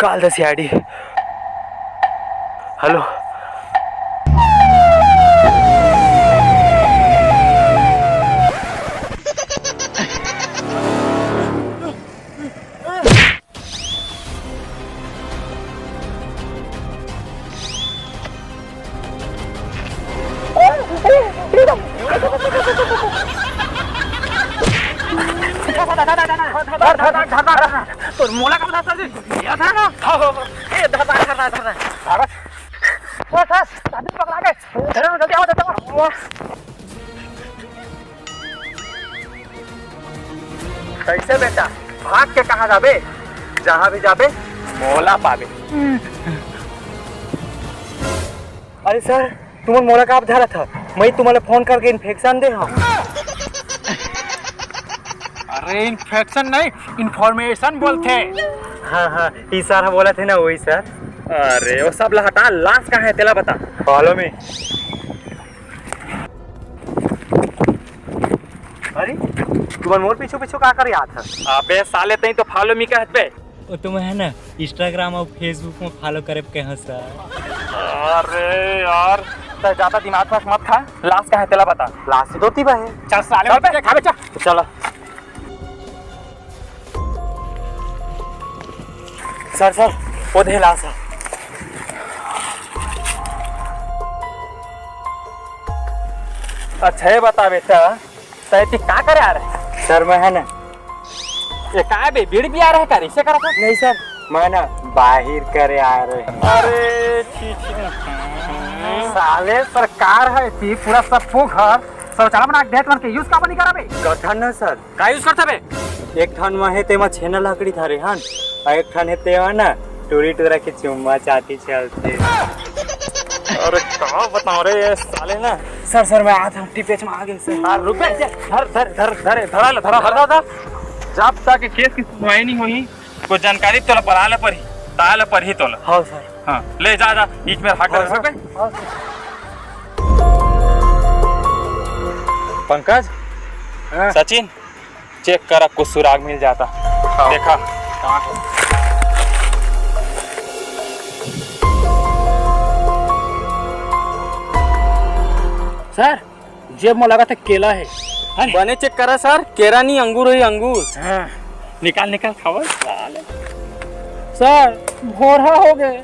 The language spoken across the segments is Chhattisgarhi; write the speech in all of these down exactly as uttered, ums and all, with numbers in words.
Pal the Siyadi. हेलो। धर, धर, धर, धर, धर। तोर मोला का धर, सर जी? ये धर ना। हाँ, हाँ, हाँ। ए, धर, धर, धर, धर, धर। भागत। ओ, सर, सर, सर, पकड़ा के। धर, जल्दी आओ, जल्दी आओ। कैसे बेटा, भाग के कहाँ जाबे? जहाँ भी जाबे, मोला पाबे। अरे सर, तुमन मोला काबर धरत ह? मैं तुम्हारे फोन करके इन्फेक्शन दे हूँ। अरे इन्फेक्शन नहीं, इन्फॉर्मेशन बोलथे। हाँ हाँ, ई सर ह बोलत हे ना, वही सर। अरे वो सब ला हटा, लाश कहाँ है तेला बता। Follow me. अरे तुमन मोर पीछू पीछू का करे आत ह? अबे साले, तई तो फॉलो मी कहत बे। वो तो मैं है ना, इंस्टाग्राम और फेसबुक में फॉलो करे के हूँ सर। अरे यार, तै ज्यादा दिमाग पास मत खा। लाश कहाँ है तेला बता। लाश तो धोती बा है। चल साले, चल बे। खाबे चल। चलो। सर सर, वो दे लाश है। अच्छा ये बता बेटा, तै एती का करे आ रहे? सर मैं है ना। ये का बे, बीड़ी पिया रहे का रे? इसे करत है? नहीं सर, मैं ना बाहिर करे आ रहे। अरे छी छी। साले सरकार है ती पूरा सब को घर शौचालय बना के देत मन के यूज़ का बनी करा बे? गठन ना सर। का यूज़ करता बे? एक ठन में है तेमा छेना लकड़ी धरे हन, और एक ठन है तेमा ना टूरी टूरा के चुम्मा चाटी चलते। अरे का बताओ रे ये साले ना। सर सर मैं आत हूँ, टिपेच में आ गए सर। हाँ रुक बे, धर धर धर धर धरा ले, धरा धरा धरा। जब तक केस की सुनवाई नहीं होही, कोई जानकारी तोला बला ले परही, ता ले परही तोला। हाँ सर। हाँ ले जा जा, बीच में रहा कर। हाँ, सर। रख बे। हाँ, सर। पंकज, हाँ। सचिन, चेक करा, कुछ सुराग मिल जाता। हाँ। देखा। हाँ। सर, जेब में लगा था केला है। अरे। बने चेक करा सर, केरा नहीं, अंगूर है, अंगूर। हाँ। निकाल निकाल, खावा साले। सर, भोरहा हो गए।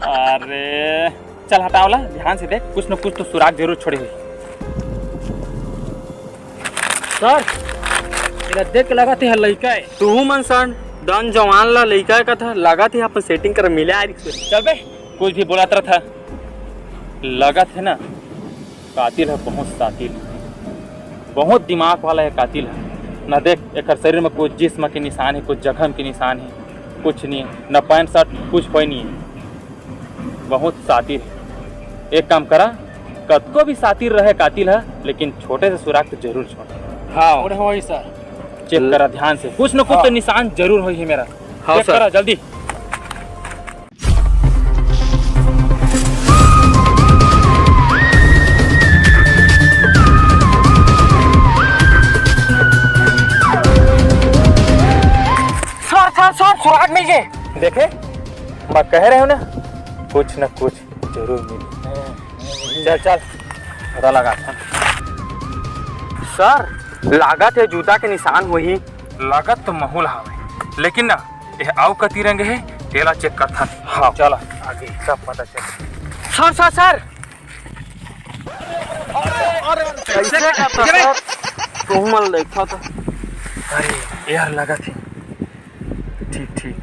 अरे चल हटाओ ला, ध्यान से देख, कुछ न कुछ तो सुराग जरूर छोड़े हुई। सर, एला देख के लगत हे लइका हे। तुहू मन सन दन जवान ला लइका हे कथा, लगत हे अपन सेटिंग कर मिले आ रही। चल बे, कुछ भी बोलत रहत हे। लगत हे ना, कातिल हे बहुत सातिल, बहुत दिमाग वाला हे कातिल हे। ना देख, एकर शरीर में कोई जिस्म के निशान हे, कोई जख्म के निशान हे, कुछ नहीं हे, ना पैंट शर्ट, कुछ होय नहीं हे। बहुत सातिर हे। एक काम करा, कतको भी सातिर रहे कातिल हे, लेकिन छोटे से सुराग तो जरूर छोड़। हाँ। और होई सर। चेक करा ध्यान से, कुछ न कुछ हाँ। तो निशान जरूर होई हे मेरा। हाँ चेक सर। करा जल्दी। सर, सर, सर, सुराग मिल गए। देखे, मैं कह रहे हूँ ना, कुछ न कुछ जरूर मिली। चल चल, पता लगा। सर, लागत हे जूता के निशान होही। लागत तो महूल हावे, लेकिन ना, ये आउ कति रंग हे, तेला चेक करथन। हाँ, चला आगे, सब पता चल। सर सर सर, अरे, अरे, कैसे करता सर? तुम मन देखा था। अरे यार, लगा थी। ठीक ठीक,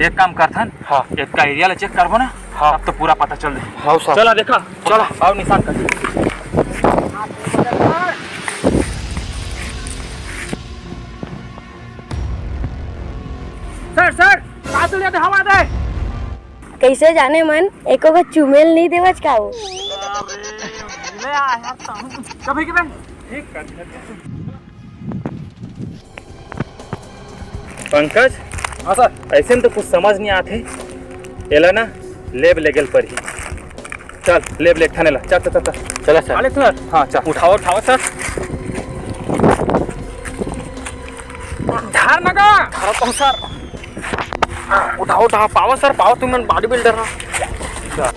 एक काम करथन। हाँ। एक का एरिया ला चेक करबो ना। हाँ। अब तो पूरा पता चल दे। हाँ सर। चला देखा। चला। आओ निशान कर। सर सर, कातुल यादव हवा दे। कैसे जाने मन एको बार चुमेल नहीं देवच का वो। अरे, मिले आ यार, तहु। कभी के भाई? ठीक कर। पंकज। हाँ सर। ऐसे में तो कुछ समझ नहीं आते। एला ना, लेब लेगेल पर ही। चल, लेब लेग थाने ला। चल, चल, चल, चल। चला सर। अरे सर। हाँ, चल। उठाओ, उठाओ सर। धर नगा। धरत हूँ सर। उठाओ, उठाओ, पावा सर, पावा, तुमन बॉडी बिल्डर हा। सर।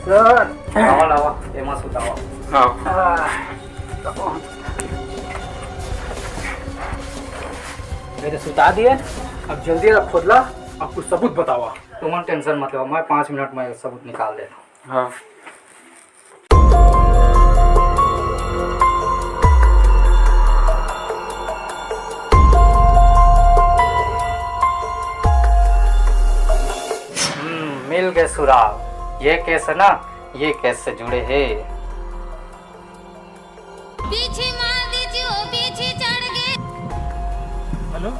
लावा, लावा, एमा सुतावा। हाँ। मैं तो सुता दिए, अब जल्दी रख खोदला, अब कुछ सबूत बतावा। तुमन टेंशन मत लो, मैं पाँच मिनट में सबूत निकाल देता हूँ। हाँ। हम्म, मिल गए सुराग। ये केस है ना, ये केस से जुड़े है। पीछे मार दीजिए, वो पीछे चढ़ गए। हेलो।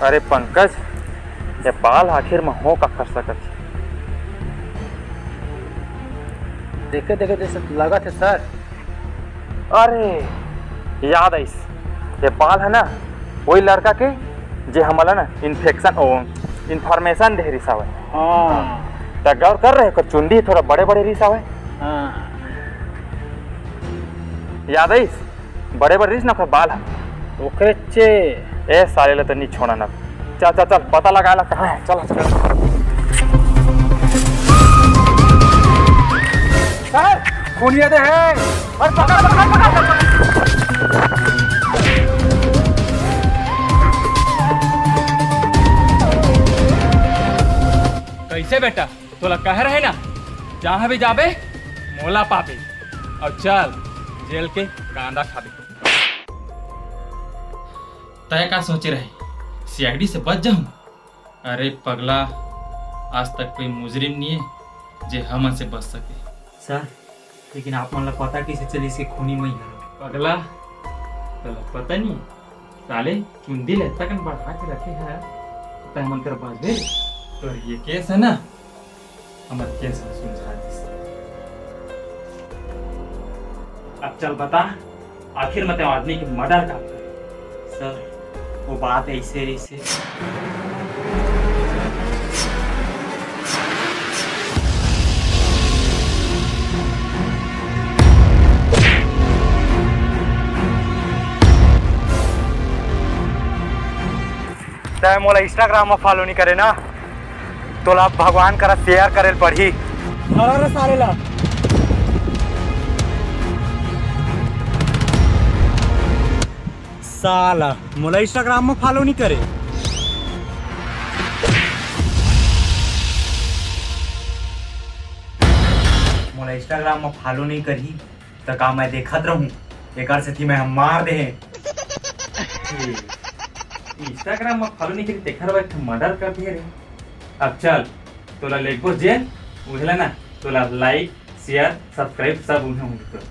अरे पंकज, ये बाल आखिर में हो का कर सकत हे? देखे देखे जैसे लगा थे सर। अरे याद आइस, ये बाल है ना, वही लड़का के जे हमला ना इन्फेक्शन, ओ, इन्फॉर्मेशन दे रिस हवय। हाँ। त गौर कर रहे हो, चुंदी थोड़ा बड़े बड़े रिस हवय। हाँ। याद आइस, बड़े बड़े रिस ना ओकर बाल ह। ओकरे चे। ए साले ला तो नहीं छोड़ा ना। चल चल चल, पता लगा ला कहाँ है, चल चल। सर, खूनिया दे है। अरे पकड़, पकड़, पकड़, पकड़। कैसे बेटा, तोला कह रहे ना, जहाँ भी जाबे, मोला पाबे। और चल, जेल के कांदा खाबे। तय का सोचे रहे, सीआईडी से बच जाऊं? अरे पगला, आज तक कोई मुजरिम नहीं है जे हमन से बच सके। सर, लेकिन आप मन ला पता कैसे चलिस के खूनी मैं हूँ? पगला, तोला पता नहीं, साले चुंदी ले तक बढ़ा के रखे है, तय मन कर बाजे। तो ये केस है ना, हमर केस में सुलझा दिस। अब चल बता, आखिर में तैं आदमी के मर्डर का करे? सर, वो बात ऐसे रहिसे। तैं मोला Instagram में फॉलो नहीं करे ना, तोला अब भगवान करा शेयर करे ल पड़ही। अरे साले ला। साला मोला Instagram में फॉलो नहीं करे। मोला Instagram में फॉलो नहीं करही त का मैं देखत रहूं? एकर सेती मैं हम मार दे। Instagram में फॉलो नहीं करी, तेखर बर एक ठो मर्डर कर दिए रे। अब चल, तोला लेगबो जेल, उहेला ना, तोला लाइक, शेयर, सब्सक्राइब सब उहे होही तोर।